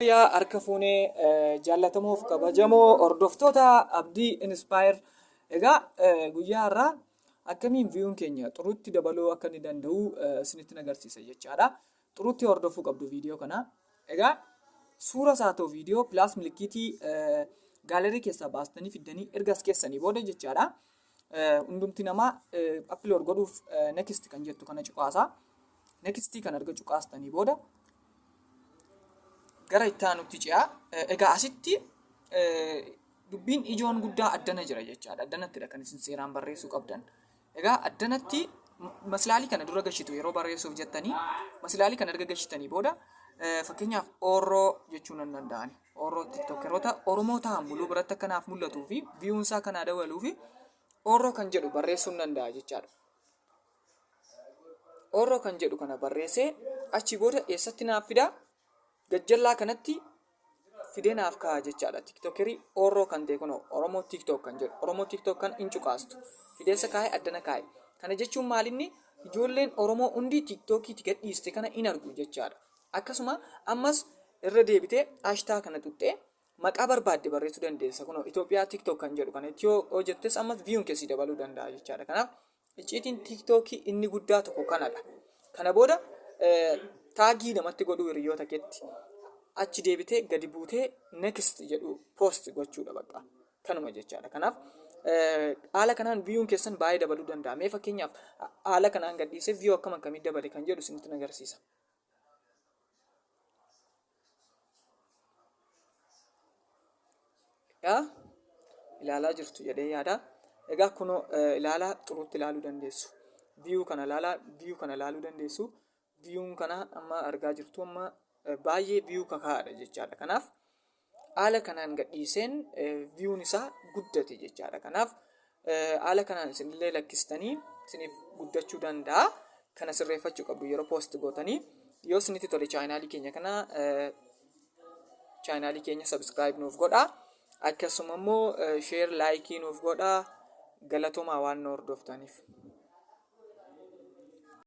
Yaa harka fuunee jaallatamoof kabajamoo hordoftoota Abdii Inspire. Egaa guyyaa har'aa akkamiin viyuun keenya xuruutti dabaluu akka inni danda'u isinitti agarsiisa jechaadha. Xuruutti hordofuu qabdu viidiyoo kana. Egaa suura isaa ta'u viidiyoo pilaas milikiitii gaalerii keessaa baastanii fiddanii erga as keessanii booda jechaadha. Hundumti namaa upload godhuuf next kan jettu kana cuqaasa. Next kan erga cuqaastanii booda gara itti aanutti ce'a. Egaa asitti dubbiin ijoon guddaa addana jira jechaadha. Addanattidha kan isin seeraan barreessuu qabdan. Egaa addanatti maslaalii kana dura gashitu yeroo barreessuuf jettanii maslaalii kana erga gashitanii booda fakkeenyaaf oorroo jechuu nan danda'ani. Oorroo tiktookeroota Oromoo ta'an muluu biratti akka naaf mul'atuu fi viyuunsaa kanaa dabaluu fi oorroo kan jedhu barreessuu nan danda'a jechaadha. Oorroo kan jedhu kana barreessee achi booda eessatti naaf fida? Gajjallaa kanatti fidee naaf kaa'a jechaadha. Tiktokerii Oorroo kan ta'e kunoo Oromoo TikTok kan jedhu Oromoo TikTok kan hin cuqaastu. Fideessa kaa'e addana kaa'e. Kana jechuun maalinni ijoolleen Oromoo hundi TikTokiitti gadhiiste kana hin argu jechaadha. Akkasuma ammas irra deebitee ashtaa kana tuqxee maqaa barbaadde barreessuu dandeessa. Kunoo Itoophiyaa TikTok kan jedhu kana itti yoo jettes ammas viyuun keessi dabaluu danda'a jechaadha. Kanaaf icciitiin TikTokii inni guddaa tokko kanadha. Kana booda taagii namatti godhuu hiriyoota keetti achi deebitee gadi buutee next jedhu post gochuudha bakka. Kanuma jechaadha. Kanaaf haala kanaan viyuun keessan baay'ee dabaluu danda'a. Mee fakkeenyaaf haala kanaan gadhiisee viyuu akkam akkamii dabale kan jedhu isinitti agarsiisa. Egaa ilaalaa jirtu jedhee yaada. Egaa kunoo ilaalaa xuruutti ilaaluu dandeessu. Viyuu kana ilaalaa, viyuu kana ilaaluu dandeessu. Viyuun kana amma argaa jirtu amma baay'ee viyuu kakaa'aadha jechaadha. Kanaaf haala kanaan gadhiiseen viyuun isaa guddate jechaadha. Kanaaf haala kanaan isinillee lakkistanii isiniif guddachuu danda'a. Kana sirreeffachuu qabdu yeroo poost gootanii. Yoo isinitti tole chaayinaalii keenya kana chaayinaalii keenya subscribe nuuf godhaa. Akkasuma immoo share laayikii nuuf godhaa. Galatoomaa waan nu hordoftaniif.